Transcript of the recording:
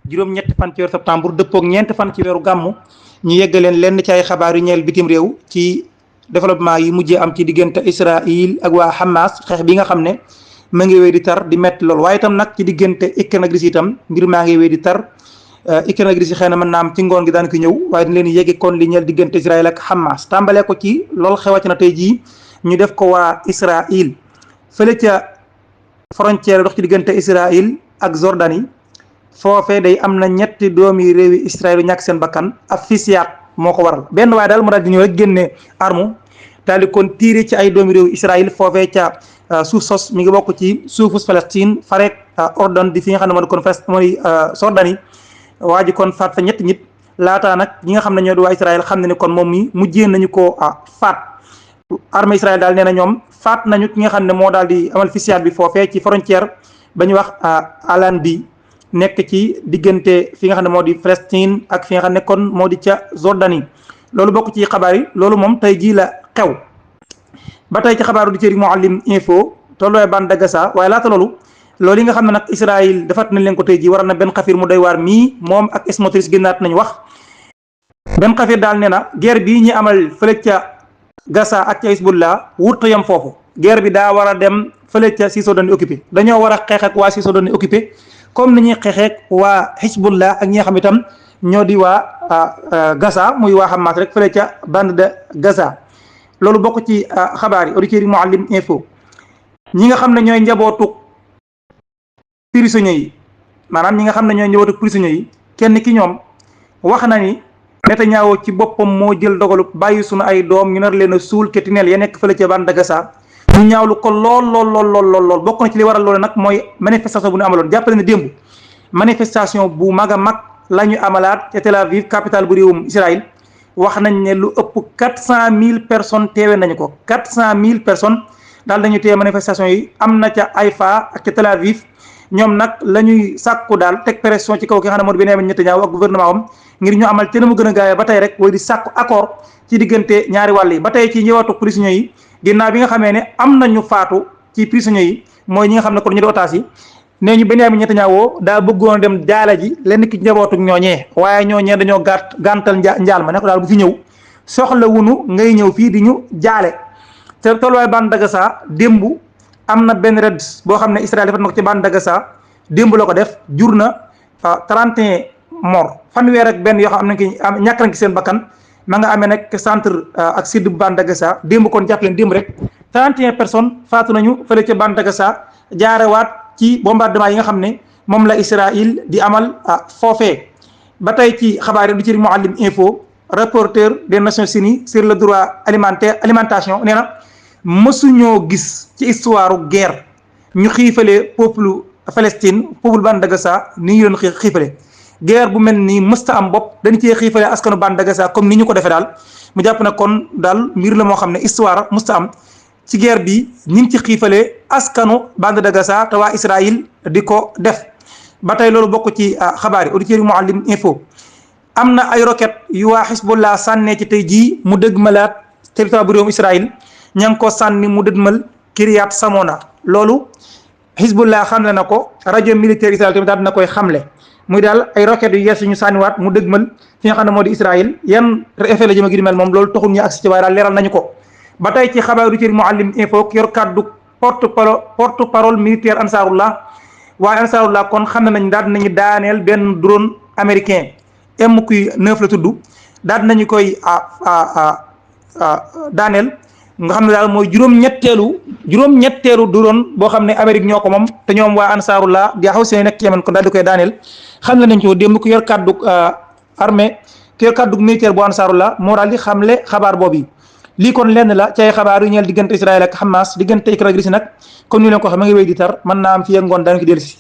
juróom-ñetti fan ci weeru septembre dëppook ñeenti fan ci weeru gàmmu ñu yeggaleen lenn ci ay xabaar yu ñeel bitim réew ci développement yi mujjee am ci diggante Israël ak waa Hamas xeex bi nga xam ne ma ngi wéy di tar di métti lool waaye itam nag ci diggante Ukraine ak Russie itam mbir maa ngi wéy di tar Ukraine ak Russie xëy na mën naa am ci ngoon gi daan ko ñëw waaye dañ leen yegge kon li ñeel diggante Israël ak Hamas tàmbalee ko ci lool xewati na tey jii ñu def ko waa Israël fële ca frontière dox ci diggante Israël ak Jordanie foofee day am na ñetti doomi réewi Israël yu ñàkk seen bakkan ab fisiyaat moo ko waral benn waaye daal mu daal di ñëw rek génne arme daal di kon tiire ci ay doomi réewi Israël foofee ca suuf sos mi ngi bokk ci suufu Palestine farek Ordon di fi nga xam ne moo di kon mooy Jordanie waa ji kon faat fa ñetti nit laataa nag ñi nga xam ne ñoo di waa Israël xam ne ni kon moom mi mujjee nañu ko faat armée Israël daal nee na ñoom faat nañu ki nga xam ne moo daal di amal fisiyaat bi foofee ci frontière ba ñu wax Alan bi nekk ci diggante fi nga xam ne moo di Palestine ak fi nga xam ne kon moo di ca Jordanie loolu bokk ci xabaar yi loolu moom tey jii la xew ba tey ci xabaaru di cëri Mouhalim info tolluwaay bande de Gaza waaye laata loolu yi nga xam ne nag Israël defat nañ leen ko tey jii waral na benn xafir mu doy waar mii moom ak Smotrich génnaat nañu wax benn xafir daal nee na guerre bii ñi amal fële ca Gaza ak ca Hezbollah wurta yam foofu guerre bi daa war a dem fële ca Cisjordanie occupé dañoo war a xeex ak waa Cisjordanie occupé comme ni ñuy xeexeek waa Hezbollah ak ñi nga xam itam ñoo di waa Gaza muy waa Hamas rek fële ca bande de Gaza loolu bokk ci xabaar yi auditeurs yi Mouhalim info ñi nga xam ne ñooy njabootu prisonniers yi maanaam ñi nga xam ne ñooy njabootu prisonniers yi kenn ki ñoom wax na ni Netanyahu ci boppam moo jël dogalu bàyyi sunu ay doom ñu nar leen a suul ca tineel ya nekk fële ca bande de Gaza ñu ñaawlu ko lool bokk na ci li waral loolu nag mooy manifestation bu ñu amaloon jàppale ne démb manifestation bu mag a mag la ñu amalaat ca Tel Aviv capitale bu réewum Israël wax nañ ne lu ëpp 400 000 personnes teewe nañu ko 400 000 personnes daal dañu teewe manifestation yi am na ca Haïfa ak ca Tel Aviv ñoom nag la ñuy sàkku daal teg pression ci kaw ki nga xam ne moo di Benyamin Netanyahu ak gouvernement am ngir ñu amal te na mu gën a gaawee ba tey rek way di sàkku accord ci diggante ñaari wàll yi ba tey ci njëwaatu prisonniers yi ginnaaw bi nga xamee ne am nañu faatu ci prisonniers yi mooy ñi nga xam ne kon ñu di otages yi nee ñu Benyamin Netanyahu daa bëggoon dem jaala ji lenn ki njabootu ñooñee waaye ñooñee dañoo gàntal njaal ma ne ko daal bu fi ñëw soxla wunu ngay ñëw fii di ñu jaale te tolluwaay bande de Gaza démb am na benn raid boo xam ne Israël defat na ko ci bande de Gaza démb la ko def jur na 31 morts fanweer ak benn yoo xam ne ñàkk nañ ci seen bakkan ma nga amee nag centre ak sud bu bande de Gaza démb kon jàpp leen démb rek 31 personnes faatu nañu fële ca bande de Gaza jaarewaat ci bombardement yi nga xam ne moom la Israël di amal foofee ba tey ci xabaar yi du ci Mouhalim info rapporteur des Nations Unies sur le droit alimentation nee na mësuñoo gis ci histoire guerre ñu xiifalee peuple Palestine peuple bande de Gaza ni ñu doon xiifale guerre bu mel nii mësta am bopp dañu cee xiifale askanu bande de Gaza comme ni ñu ko defee daal mu jàpp na kon daal mbir la moo xam ne histoire mësta am ci guerre bi ñu ngi ci xiifale askanu bande de Gaza te waa Israël di ko def ba tey loolu bokk ci xabaar yi auditeurs yi Mouhalim info am na ay roquette yu waa Hezbollah sànnee ci tey jii mu dëgmalaat territoire bu réewum Israël ña ngi ko sànni mu dëgmal Kiryat Samona loolu Hezbollah xamle na ko rajo militaire Israël tamit daal dina koy xamle muy daal ay roquettes yu yees yu ñu sànniwaat mu dëgmal fi nga xam ne moo di Israël yan effet la jëma gi di mel moom loolu taxul ñu agsi ci waaye daal leeral nañu ko ba tey ci xabaaru ci Mouhalim info ki yor kàddu porte parole militaire Ansarullah waaye Ansarullah kon xam nañ daal dinañu daaneel benn drone américain MQ-9 la tudd daal dinañu koy daaneel nga xam ne daal mooy juróom-ñetteelu drone boo xam ne Amérique ñoo ko moom te ñoom waa Ansarullah di xaw seen nekk ci Yemen kon daal di koy daaneel xam nañ ko démb ku yor kàddu armée ku yor kàddu militaire bu Ansarullah moo daal di xamle xabaar boobu lii kon lenn la ci ay xabaar yu ñeel diggante Israël ak Hamas diggante Ukraine ak Russie nag comme ni leen ko xam ma ngi wéy di tar mën naa am fii ak ngoon daanaka dellu si